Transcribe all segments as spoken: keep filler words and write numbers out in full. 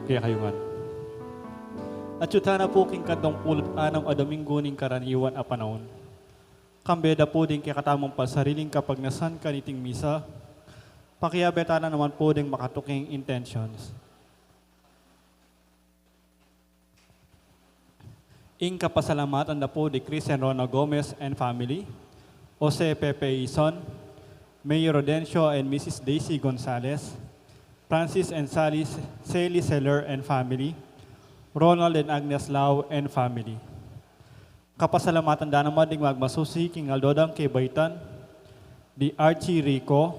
Kekayu ngan. Atyu tana pu king kaduang pulu't anam a Domingo ning karaniwan a panaun. Kambe da pu ding kekatamung pansariling kapagnasan kaniting misa, pakiabe tana naman pu ding makatuking intentions. Ing kapasalamatan da pu di Chris and Rona Gomez and family, Jose Pepe Ison, Mayor Rodencio and Missus Daisy Gonzalez, Francis and Sally, Sally Seller and family, Ronald and Agnes Lau and family. Kapasalamatan da naman ding magmasusi king aldo dang kebaitan, di Archie Rico,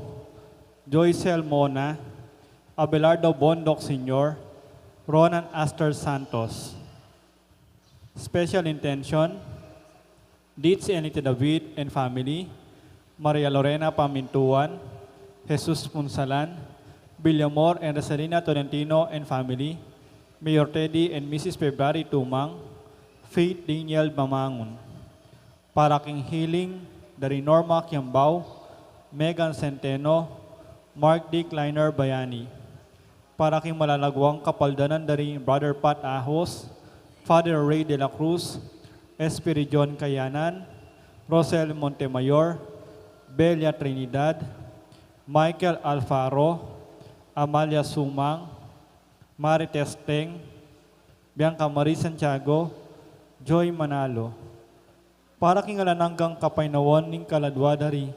Joycel Mona, Abelardo Bondoc Senior, Ronan Astor Santos. Special intention, Ditz and Lita David and family, Maria Lorena Pamintuan, Jesus Punsalan, Villamor and Rosalina Tolentino and family, Mayor Teddy and Missus February Tumang, Faith Daniel Mamangun. Para king healing da ri Norma Kiambao, Megan Centeno, Mark D. Kleiner Bayani. Para king malalaguang kapaldanan da ri Brother Pat Ahos, Father Ray de la Cruz, Espiridion Kayanan, Rosel Montemayor, Belia Trinidad, Michael Alfaro, Amalia Sumang, Marites Teng, Bianca Marie Santiago, Joy Manalo. Para king alang anggang kapaynawan ning kaladua da ri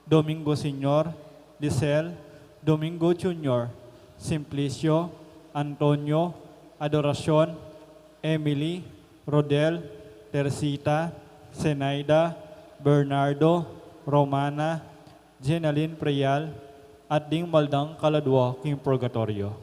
Domingo Senior, Lisel, Domingo Junior, Simplicio, Antonio, Adoracion, Emily, Rodel, Teresita, Zenaida, Bernardo, Romana, Jenaline Prial, at ding maldang kaladua king purgatoryo.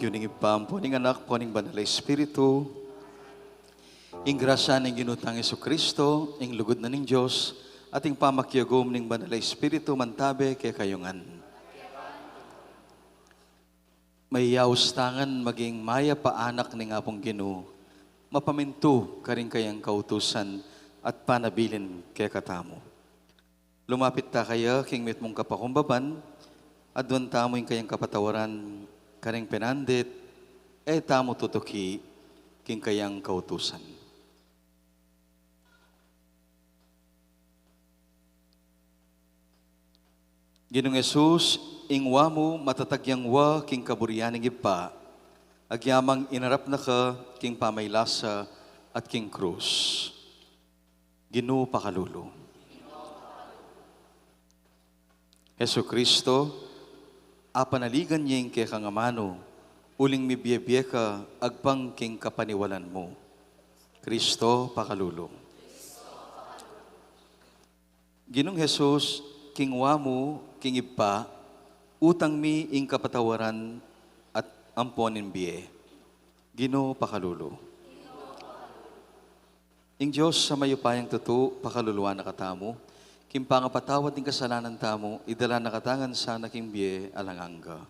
King lagyu ning Ibpa, ampo ning Anak, ampo ning Banal a Espiritu. Ing grasya ning Ginu tang Jesucristo, ing lugud na ning Dios, at ing pamakiagum ning Banal a Espiritu mantabe kekayu ngan. Mayaus tangan maging mayap a anak ning Apung Ginu, mapamintu karing kayang kautusan at panabilin kekatamu. Lumapit ta kaya king mitmung kapakumbaban, aduan tamu ing kayang kapatawaran karing penandit, e tamu tutuki king kayang kautusan. Ginung Jesus, ing wa mu matatag yang wa king kaburian ning Ibpa, agyamang inarap na ka king pamaylasa at king krus. Ginu, pakalulu. Jesucristo, apanaligan ya ing kekang amanu, uling mibie-bie ka agpang king kapaniwalan mu. Cristo, pakalulu. Ginung Jesus, king wa mu king Ibpa, utang mi ing kapatawaran at ampon ing bie. Ginu, pakalulu. Ing Dios a mayupayang tutu, pakaluluan na katamu, king pangapatawad ning kasalanan tamu, idala na katamu ngan sana king bie alang angga.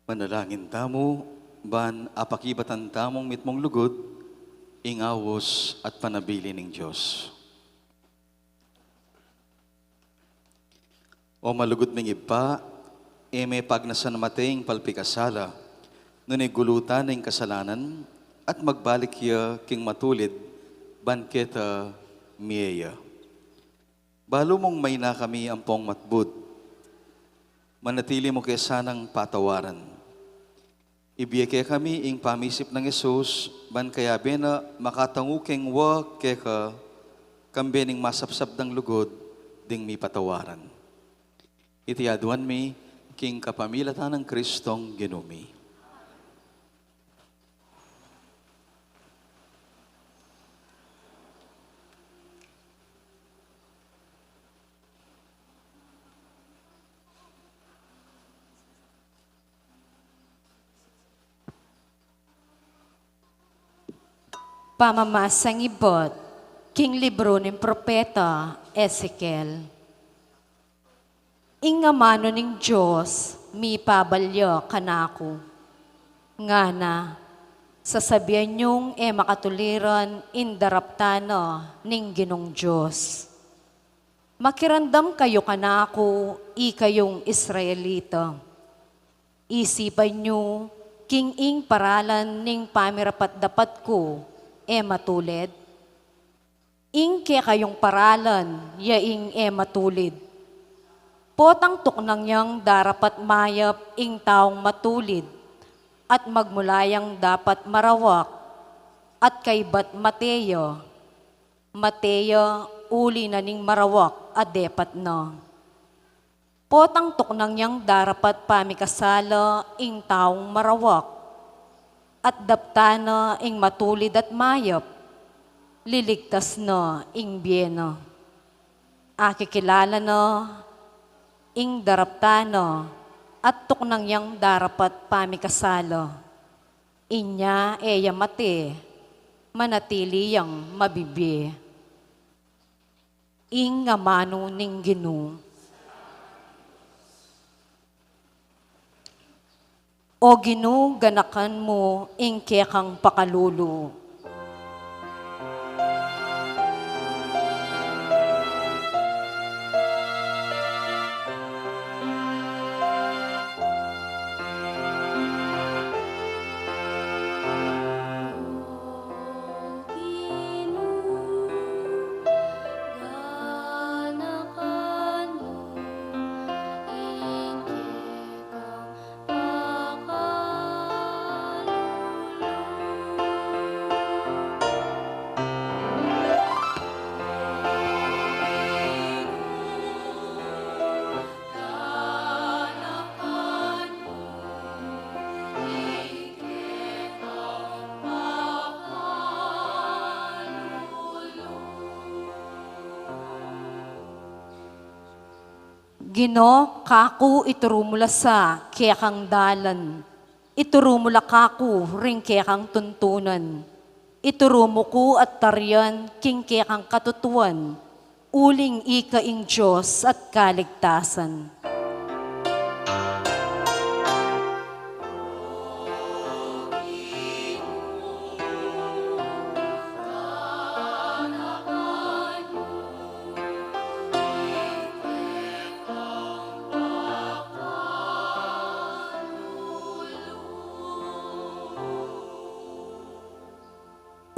Manalangin tamu, ban apakibatan tamung mitmung lugud ing aus at panabilin ning Dios. O malugud ming Ibpa, e me pagnasan mate ing palpikasala, nune gulutan na ing kasalanan, at magbalik ya king matulid, ban keta mie ya. Balu mung maina kami ampong matbud, manatili mu ke sanang patawaran. Ibie kekami ing pamisip nang Jesus, ban kayabe na makatangu keng wa keka, kambe ning masapsap dang lugud ding mipatawaran. Iti aduan mi king kapamilatan nang Kristong Ginu mi. Pamamasang ibat king libru ning propeta Ezekiel. Ing amanu ning Dios mipabalya kanaku, ngana, sasabian yung e makatuliran ing daraptan na ning Ginung Dios. Makiramdam kayu kanaku, ikayung Israelita. Isipan yu king ing paralan ning pamirapat-dapat ku e matulid? Ing kekayung paralan ya ing e matulid. Potang tuknang yang darapat mayap ing taung matulid, at magmula yang dapat marawak, at kaybat mate ya, mate ya uli na ning marawak a depat na. Potang tuknang yang darapat pamikasala ing taung marawak, at daptan na ing matulid at mayap, liligtas na ing bie na. Akikilala na ing daraptan na, at tuknang yang darapat pamikasala. Inya e ya mate, manatili yang mabibie. Ing amanu ning Ginu. O Ginu, ganakan mu ing kekang pakalulu. Ginu, kaku ituru mu la sa kekang dalan, ituru mu la kaku ring kekang tuntunan, ituru mu ku at tarian king kekang katutuan, uling ika ing Dios at kaligtasan.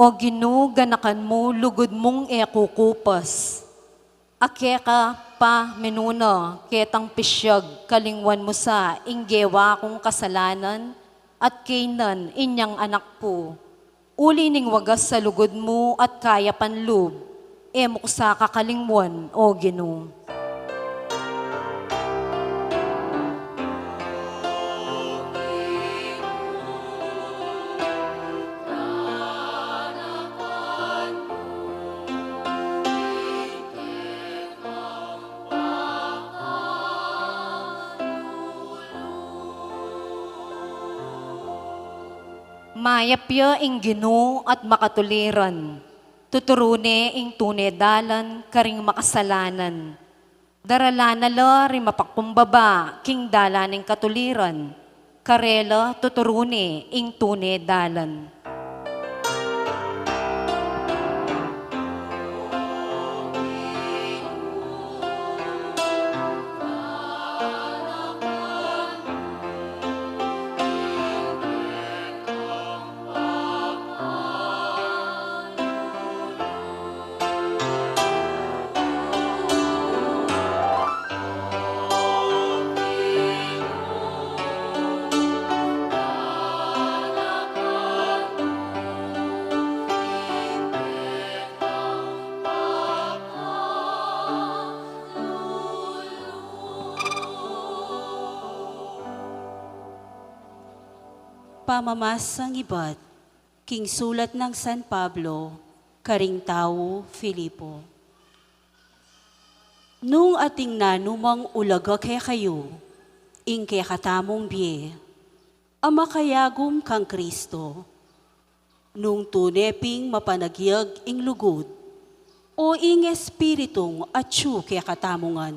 O Ginu, ganakan mu lugud mung e kukupas. A keka pa minuna ketang pisyag, kalingwan mu sa ing gewa kung kasalanan, at kaynan inyang anak ku. Uli ning wagas a lugud mu at kayapan lub, e mu ku sa kakalingwan, O Ginu. Mayap ya ing Ginu at makatuliran. Tuturu ne ing tune dalan karing makasalanan. Daralan na la ring mapakumbaba king dalan ning katuliran. Karela tuturu ne ing tune dalan. Pamamasang ibat king sulat nang San Pablo karing tau Filipo. Nung ating nanumang ulaga kekayu ing kekatamung bie a makayagum kang Kristo, Nung tune ping mapanagyag ing lugud, o ing Espiritung atyu kekatamu ngan,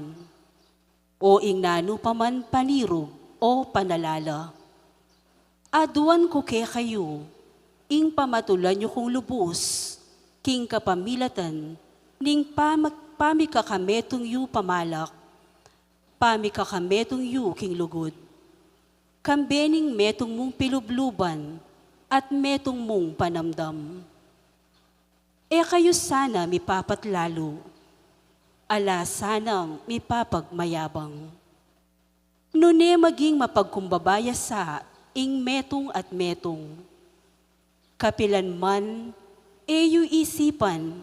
o ing nanu pa man panirug o panalala, aduan ku kekayu ing pamatulan yu kung lubus king kapamilatan ning pama-, pamikakametung yu pamalak, pamikakametung yu king lugud, kambe ning metung mung pilubluban at metung mung panamdam. E kayu sana mipapatlalu, ala sanang mipapagmayabang. Nune maging mapagkumbaba ya sa ing metung at metung. Kapilan man e yu isipan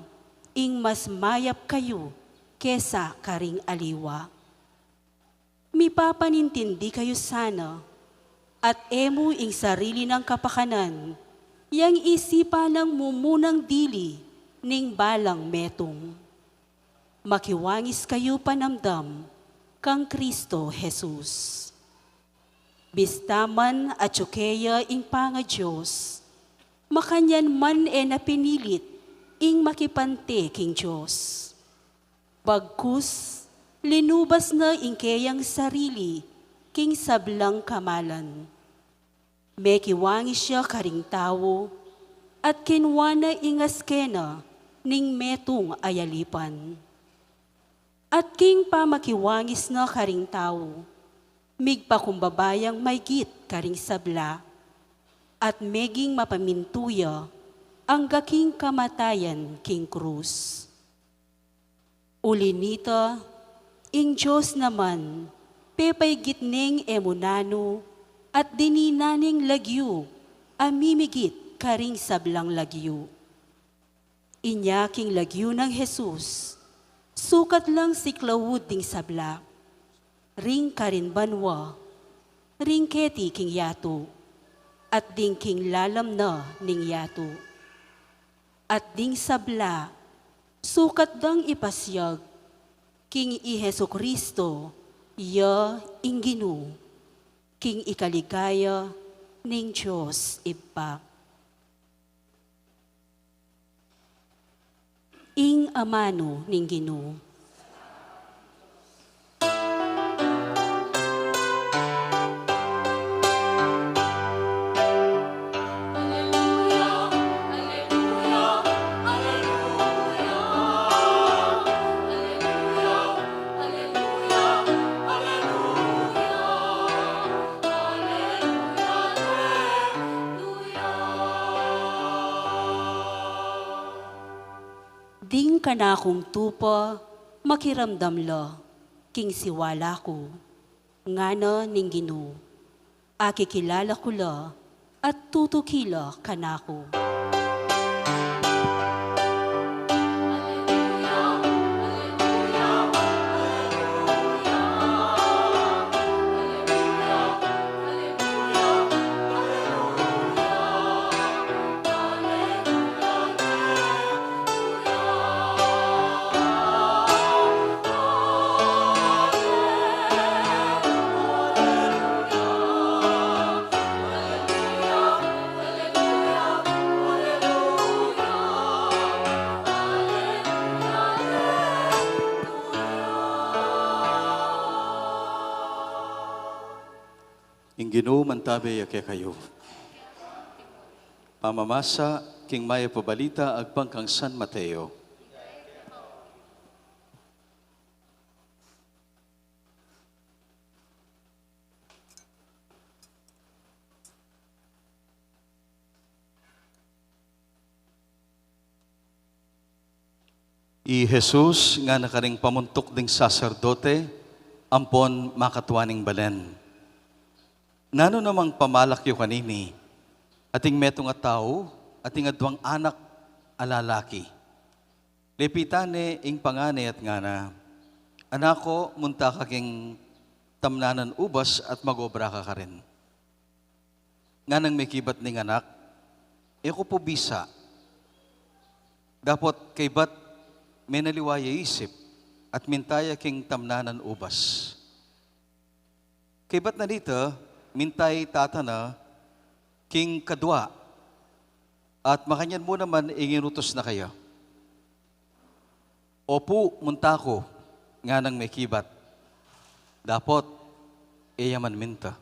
ing mas mayap kayu kesa karing aliwa. Mipapanintindi kayu sana, at e mu ing sarili nang kapakanan yang isipan nang mumunang dili ning balang metung. Makiwangis kayu panamdam kang Kristo Jesus. Bista man atyu keya ing pangaDios, makanyan man e na pinilit ing makipante king Dios. Bagkus, linubas na ing keyang sarili king sablang kamalan. Mekiwangis ya karing tau, at kinua na ing askena ning metung a yalipan. At king pamakiwangis na karing tau, migpakumbaba yang maygit karing sabla, at meging mapamintu ya angga king kamatayan king krus. Uli nita, ing Dios naman, pepaygit neng e mu nanu at dininan neng lagyu a mimigit karing sablang lagyu. Inya king lagyu nang Jesus, sukat lang siklaud ding sabla, ring karin banua, ring keti king yatu, at ding king lalam na ning yatu. At ding sabla, sukat dang ipasyag, king i Jesucristo, ya ing Ginu, king ikaligaya ning Dios Ibpa. Ing amanu ning Ginu. Ding kanakung tupa, makiramdam la, king siwala ku, ngana ning Ginu, akikilala ku la, at tutuki la kanaku. Ing Ginu mantabe ya kekayu. Pamamasa king Mayap a Balita agpang kang San Mateo. I Jesus ngana karing pamuntuk ding saserdote ampon makatua ning balen, "Nanu namang pamalak yu kanini? Ating metung a tau, ating aduang anak a lalaki. Lepitan ne ing panganay at ngana, 'Anak ku, munta ka king tamnanan ubas at mag-obra ka karin.' Nganang mekibat ning anak, 'E ku pu bisa. Dapot kaybat menaliwa ya isip at minta ya king tamnanan ubas.' Kaybat na nita, minta ya i tata na king kadua, At makanyan mu naman ing inutus na kaya. Opu, munta ku, nganang mekibat. Dapot, e ya man minta.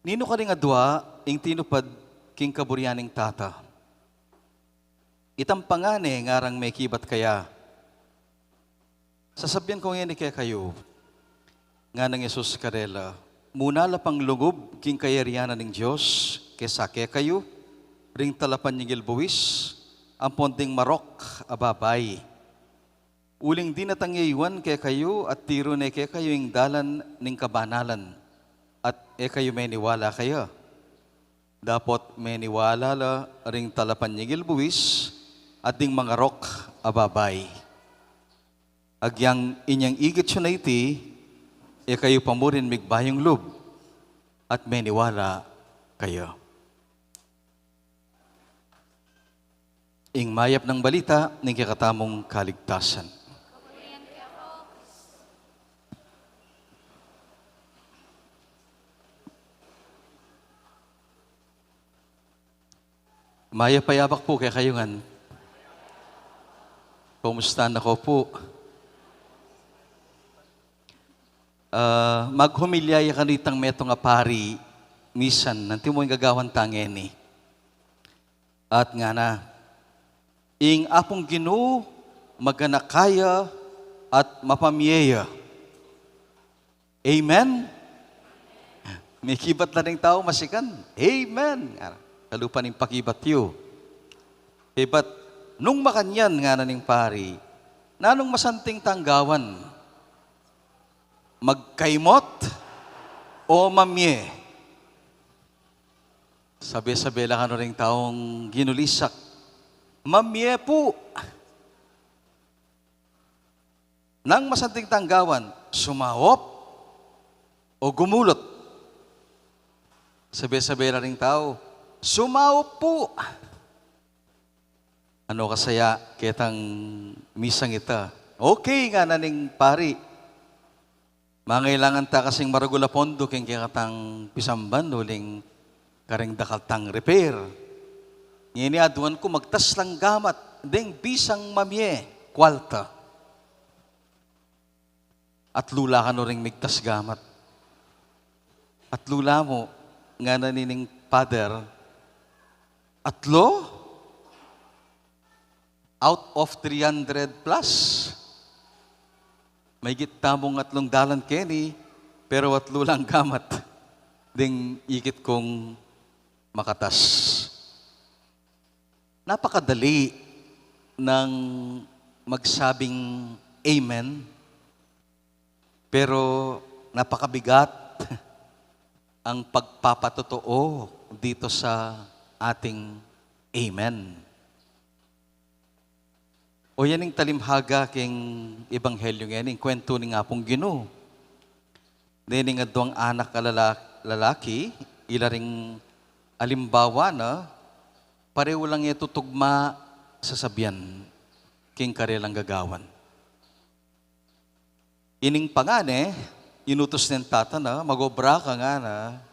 Ninu karing adua ing tinupad king kaburian ning Tata? Itang pangane ngarang mekibat kaya. Sasabian ku ngeni kekayu, nganang Jesus karela, muna la pang lungub king kayarian ning Dios kesa kekayu, ring talapanyingil buis, ampon ding marok a babai. Uling dinatang ya i Juan kekayu at tiru ne kekayu ing dalan ning kabanalan, at e kayu meniwala kaya. Dapot meniwala la ring talapanyingil buis at ding mangarok a babai. Agyang inyang igit yu na iti, e kayu pa murin migbayung lub at meniwala kaya. Ing mayap nang balita ning kekatamung kaligtasan. Mayap a yabak pu kekayu ngan. Kumusta na ko pu? Ah, maghumilya ya kanu itang metung a pari, misan, anti mu ing gagawan ta ngeni. At ngana, ing Apung Ginu, maganaka ya at mapamie ya. Amen? Mekibat la ring tau masikan. Amen. Kalupa ning pakibat yu. Ibat, nung makanyan, ngana ning pari, nanung masanting tang gawan? Magkaimot o mamie? Sabe-sabe la kanu ring taung ginulisak, mamie pu. Nang masanting tang gawan, sumaup o gumulut? Sabe-sabe la ring tau, sumaup pu. Ano kasaya ketang misang ita? Okay, ngana ning pari. Mangailangan ta kasing maragul a pondo king kekatang pisamban uling karing dakal tang repair. Ngeni aduan ku magtas lang gamat deng bisang mamie, kualta. Atlu la kanu ring migtas gamat. Atlu la mu, ngana nining father, atlu? Out of three hundred plus, maigit tamung atlung dalan keni, pero atlu lang gamat ding ikit kung makatas. Napakadali nang magsabing amen, pero napakabigat ang pagpapatotoo dito sa ating amen. O yan ing talimhaga king Ebanghelyo ngeni, ing kwentu ning Apung Ginu. Dening aduang anak a lala-, lalaki, ila ring alimbawa na, pareho lang e tutugma sasabian king karelang gagawan. Ining pangane, inutus ning tata na, magobra ka, ngana,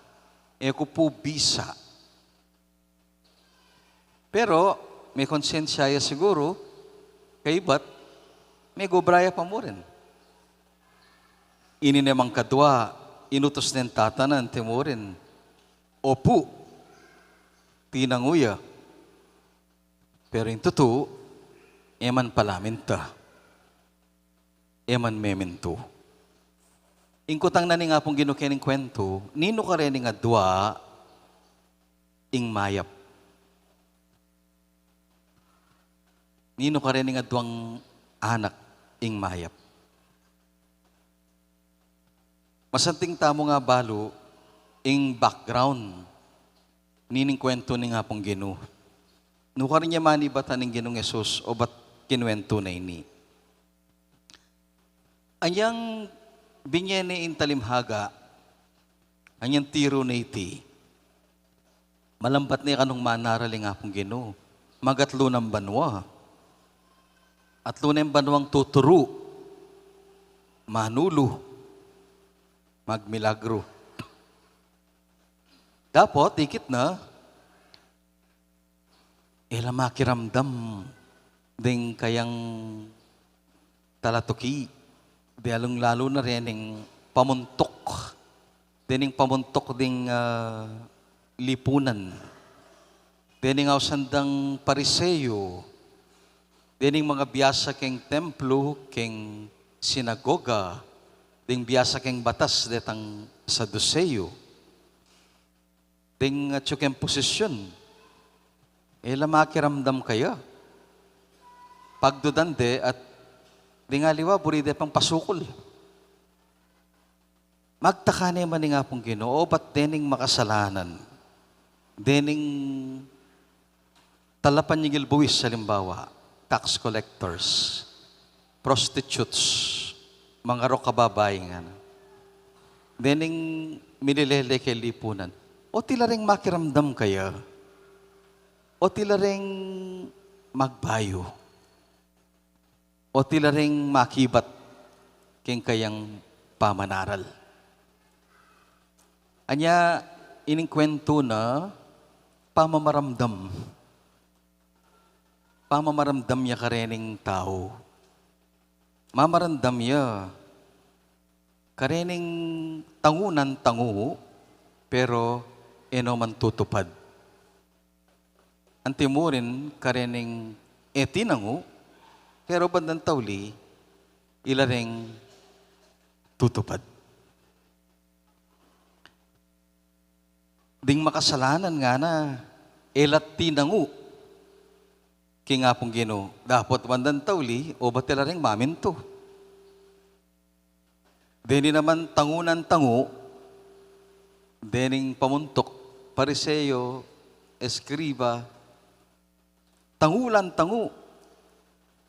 e ku pu bisa. Pero, mekonsensya ya siguru, kaybat, megobra ya pa murin. Ini namang kadua, inutus ning tata na, anti murin, opu, tinangu ya. Pero ing tutu, e man pala minta. E man memintu. Ing kutang na ning Apung Ginu kening kwentu, ninu karening adua ing mayap? Ninu karening aduang anak ing mayap? Masanting tamu nga balu ing background nining kwentu ning Apung Ginu. Nukarin ya manibatan ning Ginung Jesus o bat kinwentu na ini. Anyang binye ne ing talimhaga, anyang tiru ne iti. Malambat ne kanung manaral ing Apung Ginu. Magatlu nang banua. Atlu neng banuang tuturu, manulu, magmilagru. Dapot, ikit na, E la makiramdam ding kayang talatuki, de lalung-lalu na dening pamuntuk, dening pamuntuk ding, ah, lipunan, dening ausan dang Pariseo, dening mangabiasa keng templo, keng sinagoga, ding biasa keng batas detang Saduseo. Ding atyu keng posisyun, e la makiramdam kaya. Pagdudan de at ding aliwa buri de pang pasukul. Magtaka ne man ing Apung Ginu, o ba't dening makasalanan, dening talapanyingil buwis, halimbawa, tax collectors, prostitutes, mangarok a babai, ngana, dening mililele keng lipunan, o tila ring makiramdam kaya? O tila ring magbayu? O tila ring makibat keng kayang pamanaral? Anya, ining kwentu na pamamaramdam. Pamamaramdam ya karening tau. Mamaramdam ya karening tangu nang tangu, pero e no man tutupad. Antimurin karening e tinangu, pero bandang tauli, ila ring tutupad. Ding makasalanan ngana, e la tinangu king Apung Ginu, dapot bandang tauli, o ba't ila ring mamintu? Deni naman tangu nang tangu, dening pamuntuk, Pariseo, eskriba, tangu lang tangu,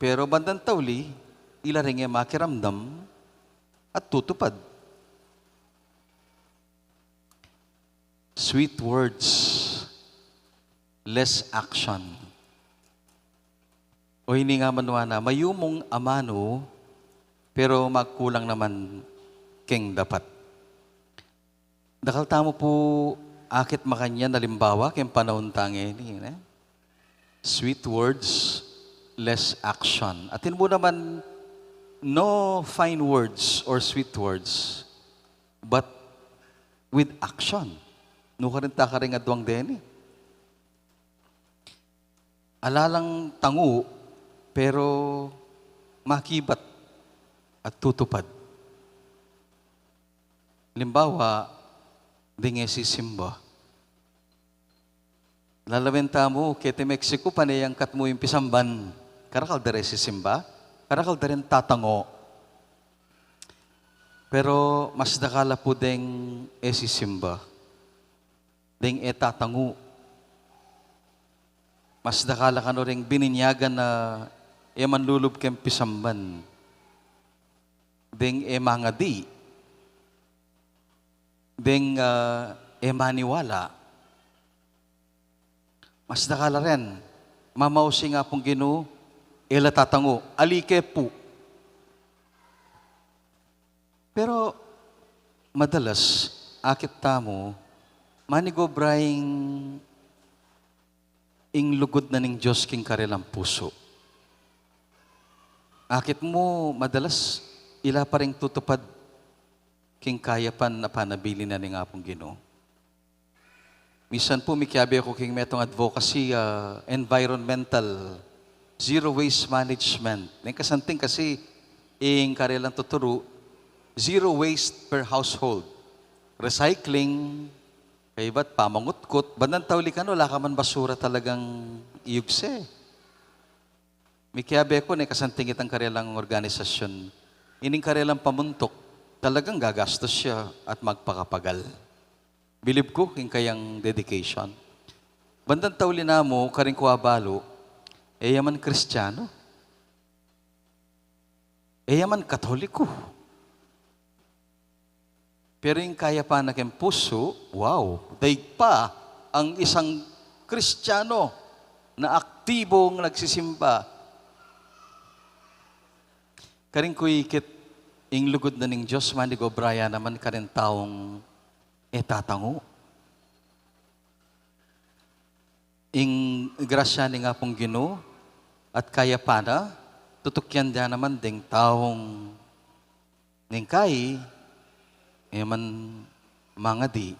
pero bandang tauli, ila ring e makiramdam at tutupad. Sweet words, less action. O ini nga man, wa na, mayumung amanu, pero magkulang naman keng dapat. Dakal tamu pu akit makanyan, alimbawa keng panaun tang ini, ne? Sweet words, less action. Atin mu naman, no fine words or sweet words, but with action. Nukarin ta karing aduang deni? Ala lang tangu, pero makibat at tutupad. Halimbawa, ding e sisimba. Lalawen tamu, keti Mexico, pane angkat mu ing pisamban. Karakal da re sisimba, karakal da ring tatangu. Pero mas dakal a pu ding e sisimba, ding e tatangu. Mas dakal a kanu ring bininyagan a e manlulub keng pisamban, ding e mangadi, ding, ah, e maniwala. Mas dakal a ren, mamausi ing Apung Ginu, e la tatangu, ali ke pu. Pero madalas, akit tamu, manigobra ing, ing lugud na ning Dios king karelang pusu. Akit mu, madalas, ila pa ring tutupad king kayapan a panabilin na ning Apung Ginu. Misan pu, mikiabe ku king metung advocacy, ah, environmental, zero waste management. Neng kasanting kasi, ing karelang tuturu, zero waste per household. Recycling, kaybat pamangutkut, bandang tauli kanu, ala ka man basura talagang iyugse. Mikiabe ku, neng kasanting itang karelang organisasyon, ining karelang pamuntuk, talagang gagastus ya at magpakapagal. Bilib ku king kayang dedication. Bandang tauli na mu, karin ku abalu, e ya man Kristiyanu, e ya man Katoliko. Pero ing kayapan na keng pusu, wow, daig pa ing isang Kristiyanu na aktibong nagsisimba. Karin ku ikit, ing lugud na ning Dios, manigobra ya naman karing taung e tatangu. Ing grasya ning Apung Ginu at kayapan na, tutukian da naman ding taung ningkai, e man mangadi,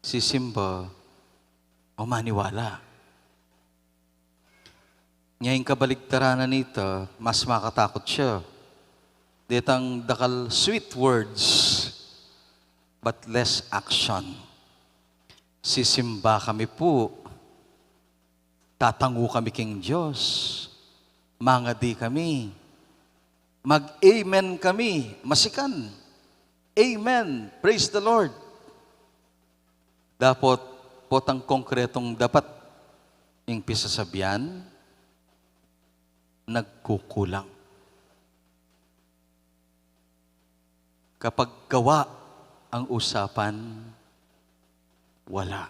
sisimba, o maniwala. Nya ing kabaligtaran na nita, mas makatakut ya. Detang dakal sweet words, but less action. Sisimba kami pu, tatangu kami king Dios, mangadi kami, mag-amen kami, masikan. Amen. Praise the Lord. Dapot, potang konkretong dapat ing pisasabian, nagkukulang. Kapag gawa ang usapan, wala.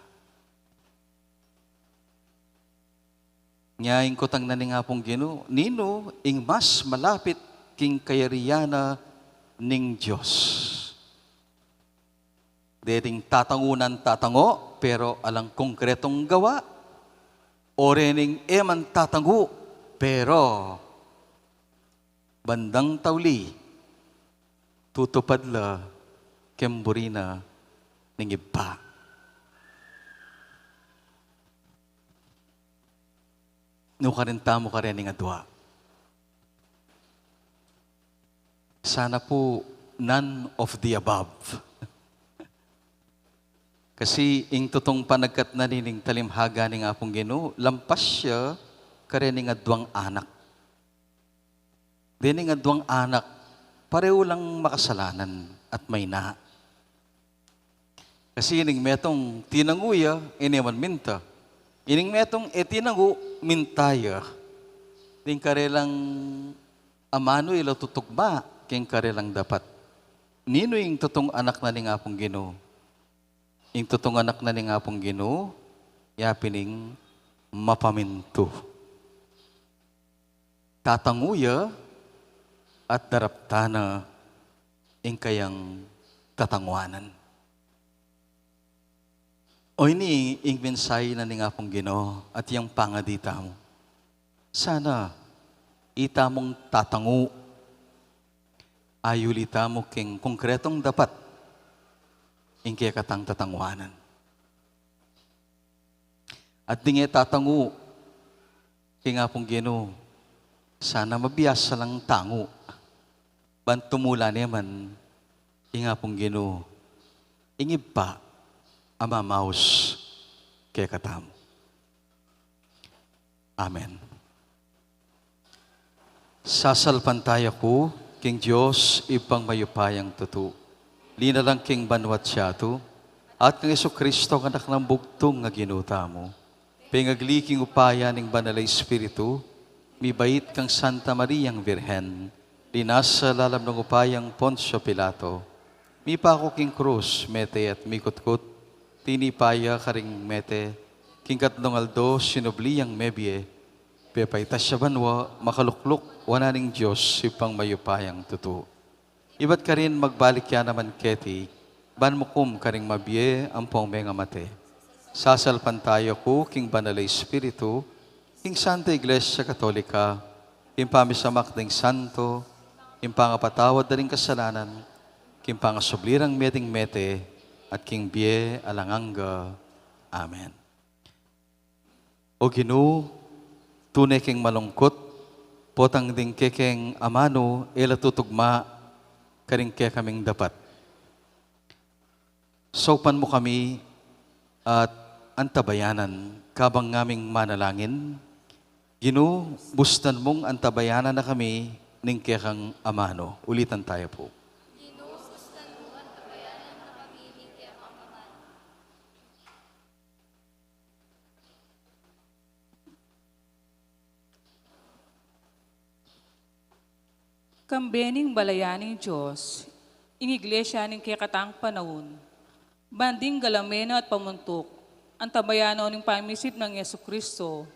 Nya ing kutang na ning Apung Ginu, ninu ing mas malapit king kayarian na ning Dios? Deting tatangu nang tatangu, pero alang konkretong gawa, o rening e man tatangu, pero bandang tauli, tutupad la king buri na ning Ibpa. Nukarin tamu karening adua? Sana pu none of the above. Kasi ing tutung panagkat na nining talimhaga ning Apung Ginu, lampas ya karening aduang anak. Dening aduang anak, pareho lang makasalanan at mayna. Kasi ining metung tinangu ya, e ne man minta. Ining metung e tinangu, minta ya. Ding karelang amanu e la tutugma king karelang dapat. Ninu ing tutung anak na ning Apung Ginu? Ing tutung anak na ning Apung Ginu, ya pin ing mapamintu. Tatangu ya at daraptan na ing kayang tatanguanan. O ini ing mensahe na ning Apung Ginu at yang pangadi tamu. Sana itamung tatangu, ayuli tamu king konkretong dapat ing kekatang tatanguanan. At ding e tatangu king Apung Ginu, sana mabiasa lang tangu. Ban tumula ne man ing Apung Ginu, ing Ibpa a mamaus kekatamu. Amen. Sasalpantaya ku king Dios, Ibpang mayupayang tutu, linalang king banua't yatu, at kang Jesucristo, anak nang bugtung a Ginu tamu, pengagli king upaya ning Banal a Espiritu, mibait kang Santa Mariang Virgen, linasa lalam ning upayang Poncio Pilato, mipaku king krus, mete at mikutkut, tinipa ya karing mete, king katlung aldo sinubli yang mebie, pepaitas ya banua, makalukluk wanan ning Dios, Ibpang mayupayang tutu. Ibat karin magbalik ya naman keti, ban mukum karing mabie ampong mengamate. Sasalpantaya ku king Banal a Espiritu, king Santa Iglesia Katolika, king pamisamak ding santo, king pangapatawad da ring kasalanan, king pangasubli rang meting mete, at king bie alang angga. Amen. O Ginu, tune keng malungkut, potang ding kekeng amanu e la tutugma karing kekaming dapat. Saupan mu kami at antabayanan kabang ngaming manalangin. Ginu, bustan mung antabayanan na kami ning kekang amanu. Ulitan taya pu. Kambe ning balayan ning Dios, ing Iglesia ning kekatang panaun, ban ding galame na at pamuntuk, antabayanan ning pamisip nang Jesucristo,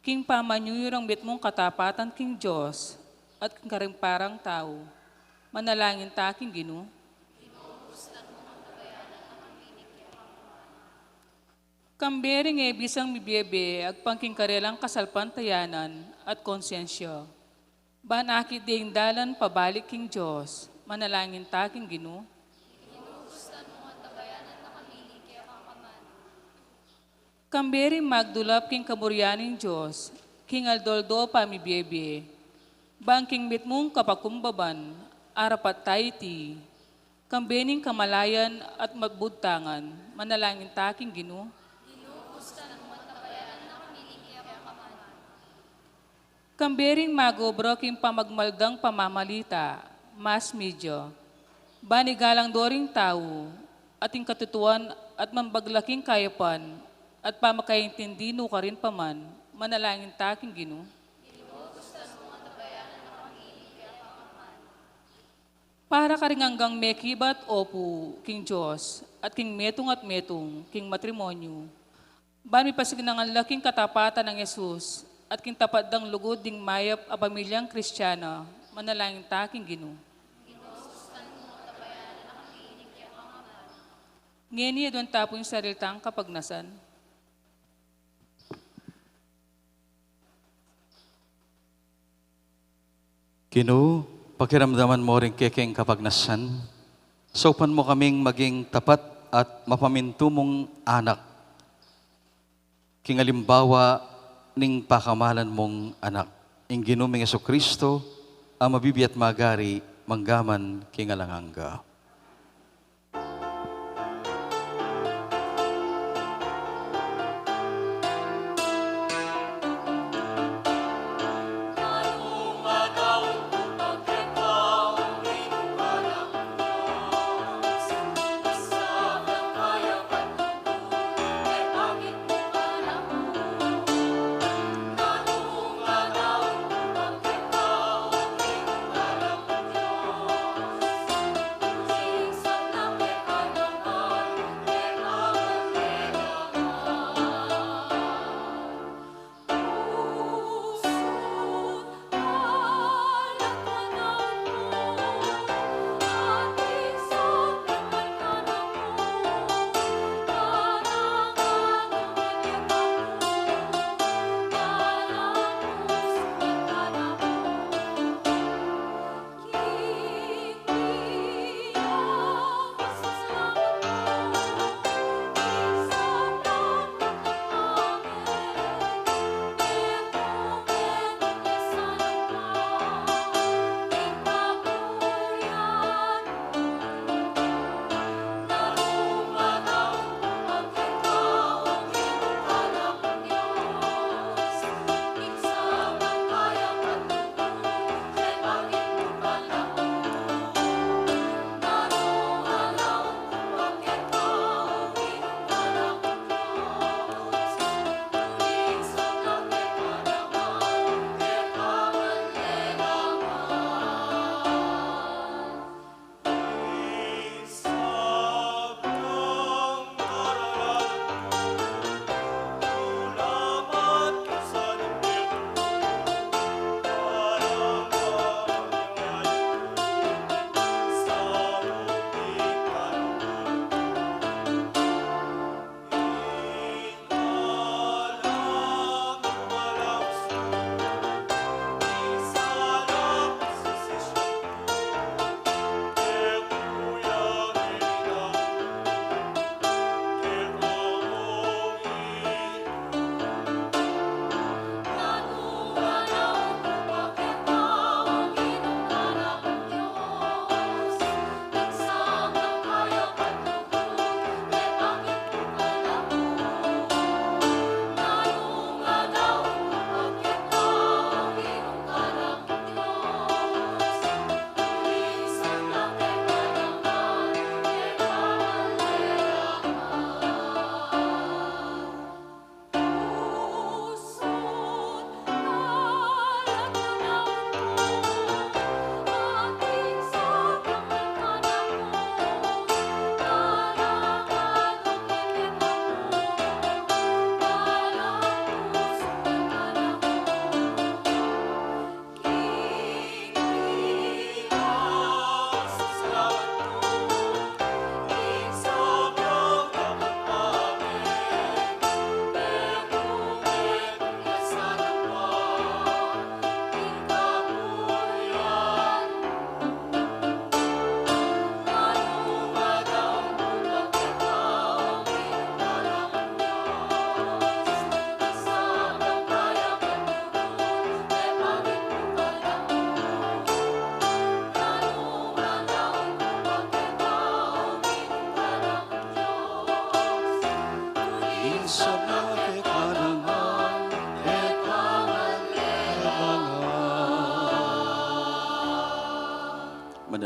king pamanyuyurang mitmung katapatan king Dios, at king karing parang tau. Manalangin ta king Ginu. Ginu, bustan mung antabayanan na kami ning kekang amanu. Kambe ring e bisang mibiebe agpang king karelang kasalpantayanan at konsyensya, ban akit de ing dalan pabalik king Dios, manalangin ta king Ginu. Kambe ring magdulap king kamurian ning Dios, king aldo-aldo pamibiebe, ban king mitmung kapakumbaban, arapat ta iti, kambe ning kamalayan at mabudtangan, manalangin ta king Ginu. Kambe ring magobra king pamagmaldang pamamalita, mass media, ban igalang do ring tau, at ing katutuan at mambaglaking kayapan, at pamakaintindi nukarin pa man, manalangin ta king Ginu. Para karing anggang mekibat opu king Dios, at king metung at metung, king matrimonyu, ban mipasignangan la king katapatan nang Jesus, at king tapat dang lugud ding mayap a pamilyang Kristiana, manalangin ta king Ginu. Ngeni, aduan ta pu ing sarili tang kapagnasan. Ginu, pakiramdaman mo ring kekeng kapagnasan, saupan mo kaming maging tapat at mapamintu mung anak, king alimbawa ning pakamalan mung Anak, ing Ginu ming Jesucristo, a mabibie at magari manggaman king alang angga.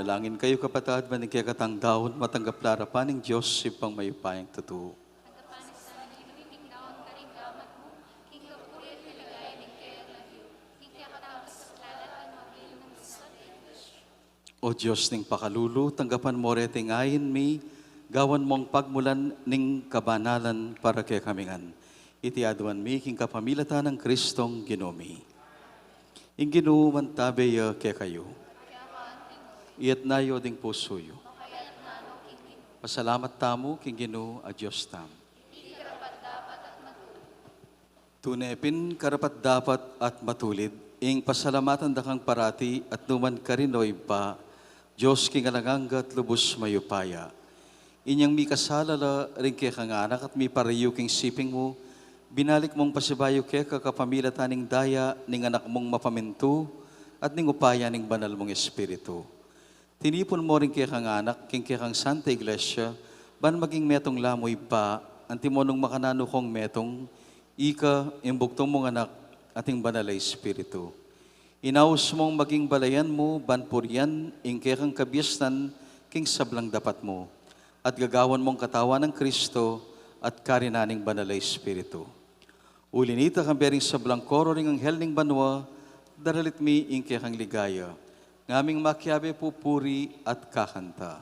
Langin kayu, kapatad, ban ing kekatang daun matanggap la arapan ning Dios Ibpang mayupayang tutu. O Dios ning pakalulu, tanggapan mo reting ain mi, gawan mong pagmulan ning kabanalan para kekami ngan. Iti aduan mi king kapamilatan nang Kristong Ginu mi. Ing Ginu mantabe ya kekayu. Iyatas yu ding pusu yu. Pasalamat tamu king Ginu a Dios tamu. Tune pin karapat-dapat at matulid ing pasalamatan da kang parati at nu man karin, O Ibpa, Dios king alang angga at lubus mayupaya. Inyang mikasala la ring kekang anak at miparayu king siping mu, binalik mung pasibayu keka kapamilatan ning daya ning Anak mung mapamintu at ning upaya ning Banal mung Espiritu. Tinipun mo ring kekang anak king kekang Santa Iglesia, ban maging metung la mu Ibpa, antimo nung makananu kong metung, ika, ing bugtung mung Anak, at ing Banal a Espiritu. Inaus mung maging balayan mu, ban purian ing kekang kabiasnan king sablang dapat mu, at gagawan mung katawan nang Kristo at karinan ning Banal a Espiritu. Uli nita, kambe ring sablang koro ring anghel ning banua, daralit mi ing kekang ligaya, ngaming makiabe pupuri at kakanta.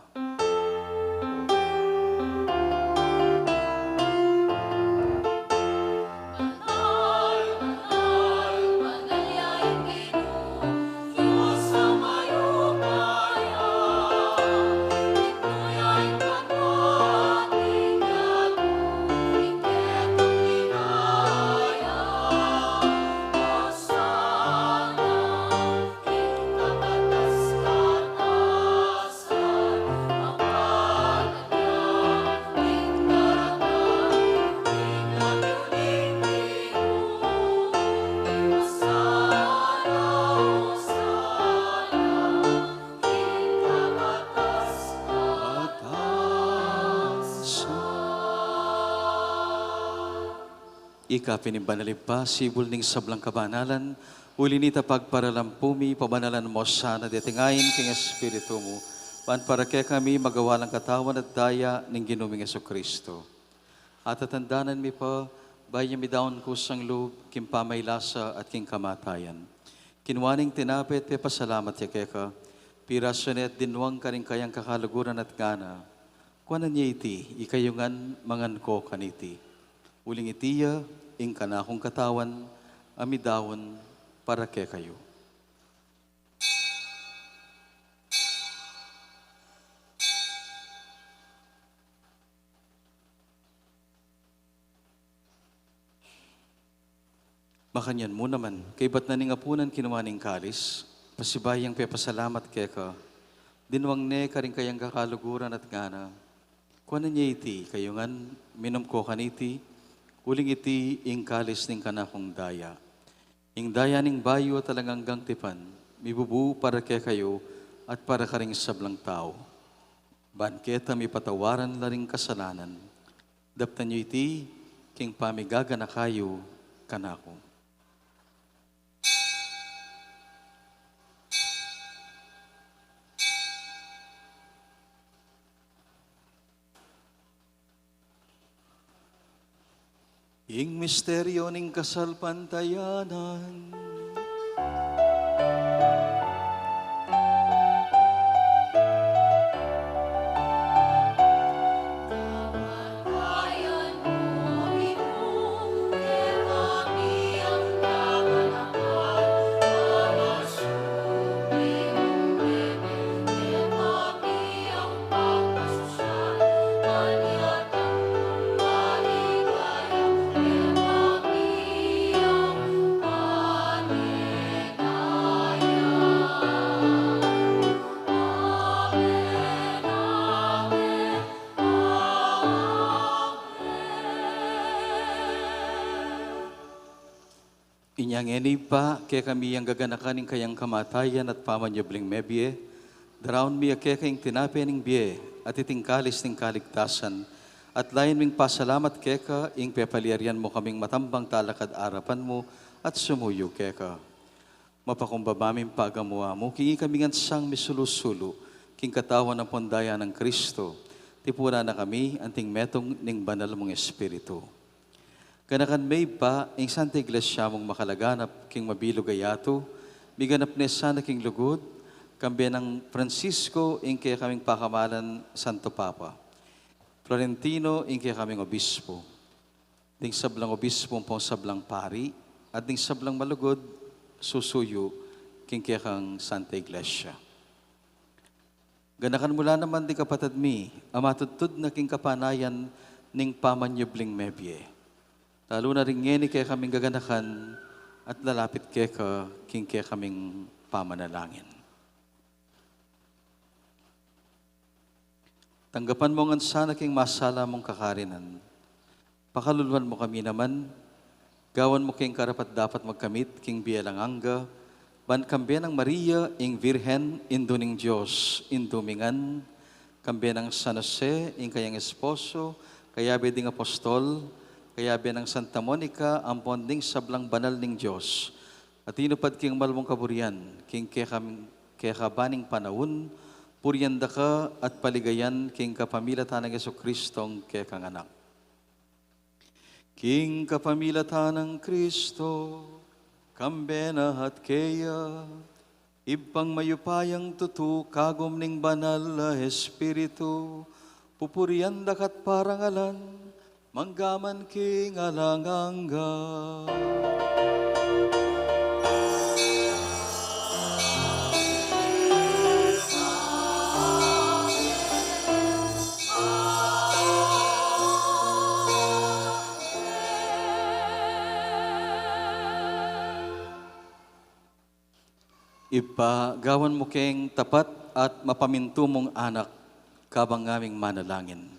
Ika pin ing banal Ibpa, sibul ning sablang kabanalan, uli nita pagparalampu mi, pabanalan mo sana deting ain king Espiritu mu, ban para kekami magawa lang katawan at daya ning Ginu ming Jesucristo. Atatandanan mi pa, bayu ya midaun kusang lub king pamaylasa at king kamatayan, kinua ne ing tinape at pepasalamat ya keka, pirasu ne at dinwang karing kayang kakaluguran at ngana: Kuanan ye iti, ikayu ngan mangan ko kaniti. Uling iti ya ing kanakung katawan a midaun para kekayu. Makanyan mu naman, kaybat na ning apunan, kinua ne ing kalis, pasibayu yang pepasalamat keka, dinwang ne karing kayang kakaluguran at ngana: Kuanan ye iti, ikayu ngan minum ko kaniti, uling iti ing kalis ning kanakung daya, ing daya ning bayu at alang anggang tipan, mibubu para kekayu at para karing sablang tau, ban keta mipatawaran la ring kasalanan. Daptan yu iti king pamigaganaka yu kanaku. Ing misteryu ning kasalpantayanan. Inya ngeni, Ibpa, kekami yang gaganakan ing kayang kamatayan at pamanyubling mebie, daraun mi ya keka ing tinape ning bie at iting kalis ning kaligtasan, at layan ming pasalamat keka ing pepalyarian mu kaming matambang talakad arapan mu at sumuyu keka. Mapakumbaba ming pagamu-amu king ikami ngan sang misulu-sulu ing katawan ampon daya nang Kristo, tipunan na kami anting metung ning Banal mung Espiritu. Ganakan me, Ibpa, ing Santa Iglesia mung makalaganap king mabilug a yatu, miganap ne sana king lugud, kambe nang Francisco ing kekaming pakamalan Santo Papa, Florentino ing kekaming obispo, ding sablang obispo ampong sablang pari, at ding sablang malugud susuyu king kekang Santa Iglesia. Ganakan mu la naman ding kapatad mi a matudtud na king kapanayan ning pamanyubling mebie. Lalu na rin ngeni kekaming gaganakan at lalapit keka king kekaming pamanalangin. Tanggapan mu ngan sana king masala mung kakarinan. Pakaluluan mu kami naman, gawan mu keng karapat-dapat magkamit king bie alang angga, ban kambe nang Maria ing Virgen, Indu ning Dios, Indu mi ngan, kambe nang San Jose ing kayang esposo, kayabe ding apostol, kayabe nang Santa Monica ampon ding sablang banal ning Dios, a tinupad king malmung kaburian king kekam-, kekabaning panaun, purian da ka at paligayan king kapamilatan nang Jesucristong kekang Anak. King kapamilatan nang Kristo, kambe na at keya, Ibpang mayupayang tutu, kagum ning Banal a Espiritu, pupurian da ka at parangalan, manggaman king alang angga. Ibpa, gawan mu keng tapat at mapamintu mung anak, kabang ngaming manalangin.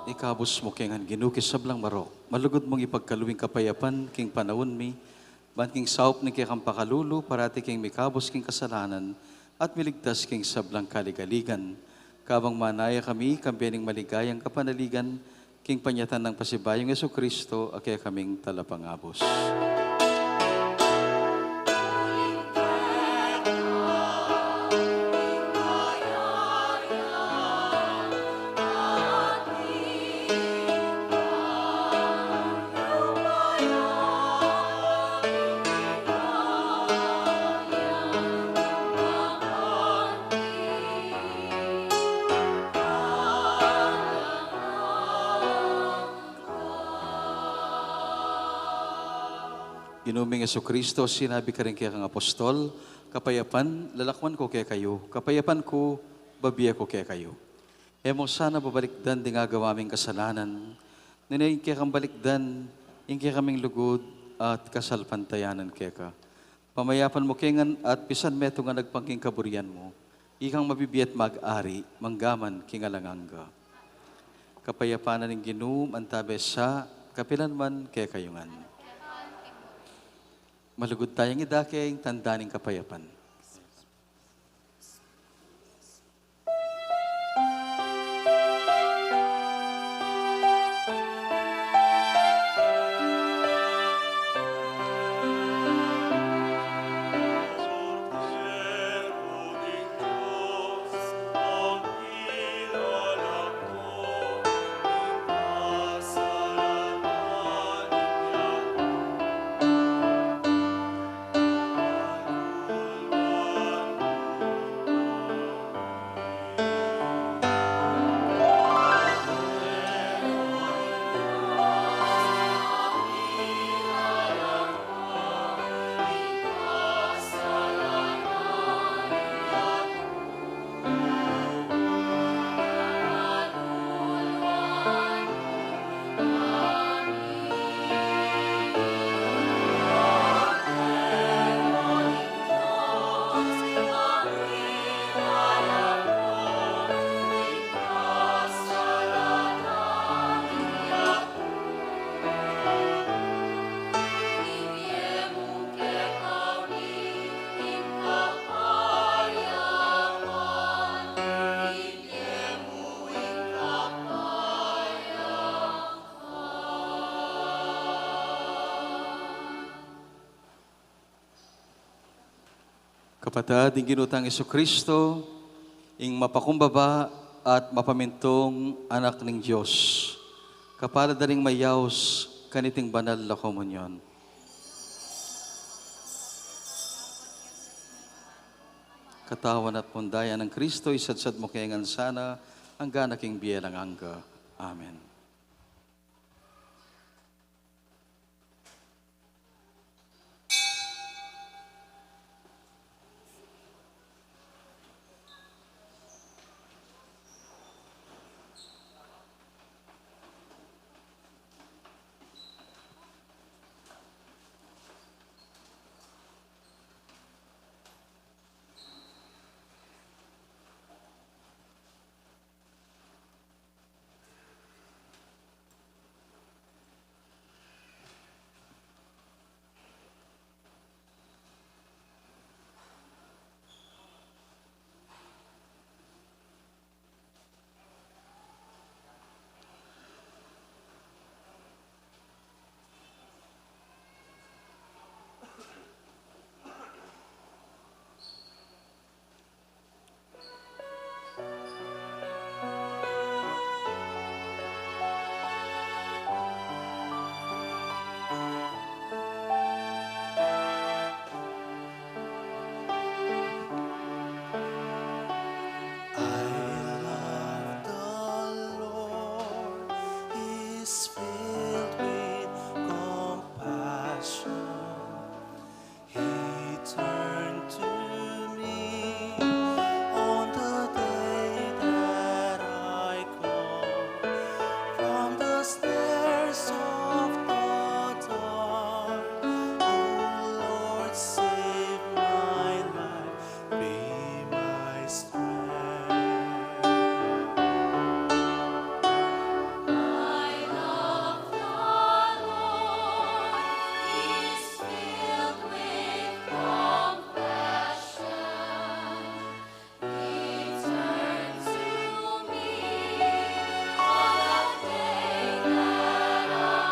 Ikabus mu ke ngan, Ginu, king sablang marok, malugud mung ipagkalub ing kapayapan king panaun mi, ban king saup ning kekang pakalulu, parati keng mikabus king kasalanan, at miligtas king sablang kaligaligan. Kabang manaya kami, kambe ning maligayang kapanaligan, king panyatang nang pasibayung Jesucristo, a kekaming Talapangabus. Ginu ming Jesucristo, sinabi karing kekang apostol, "Kapayapan lalakwan ku kekayu, kapayapan ku babie ku kekayu." E mu sana babalikdan ding agawa ming kasalanan, nune ing kekang balikdan ing kekaming lugud at kasalpantayanan keka. Pamayapan mu ke ngan at pisan metung a agpang king kaburian mu, Ikang mabibie at mag-ari, mangga man king alang angga. Kapayapan na ning Ginu, mantabe sa kapilan man kekayu ngan. Malugud tayang idake ing tanda ning kapayapan. Kapatad, ing Ginu tang Jesucristo, ing mapakumbaba at mapamintung Anak ning Dios, kapalad da ring mayaus kaniting banal a komunyon. Katawan at pundayan nang Cristo, isadsad mu ke ngan sana, angga na king bie alang angga. Amen. I love the Lord, He is filled with compassion. He turned to me on the day that I called from the snares of the dark. O Lord, save my life, be my strength. I love the Lord, He is filled with compassion. He turned to me on the day that I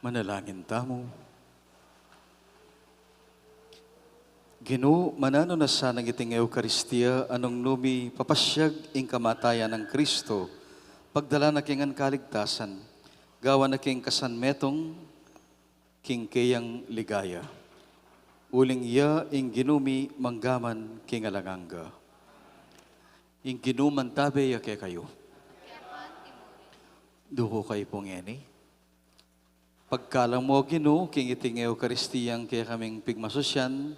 Manalangin tamu. Ginu, mananu na sanang iting Eukaristia a nung nu mi papasyag ing kamatayan nang Kristo, pagdala na king kaligtasan, gawa na king kasanmetung king keyang ligaya. Uling iya ing Ginu mi manggaman king alang angga. Ing Ginu mantabe ya kekayu. Duku kayu pu ngeni. Pagkalam mu, Ginu, king iting Eukaristiyang kekaming pigmasusyan,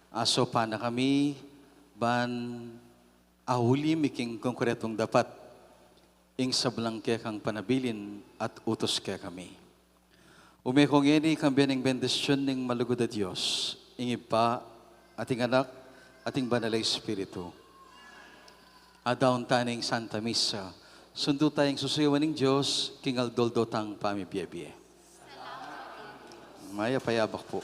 asopan na kami ban auli mi king konkretung dapat ing sablang kekang panabilin at utus kekami. Ume ku ngeni kambe ning bendisyun ning malugud a Dios, ing Ibpa, at ing Anak, at ing Banal a Espiritu. Adaun tana ing Santa Misa. Sundu taya ing susuyawan ning Dios king aldo-aldo tang pamibiebie. Mayap a yabak pu.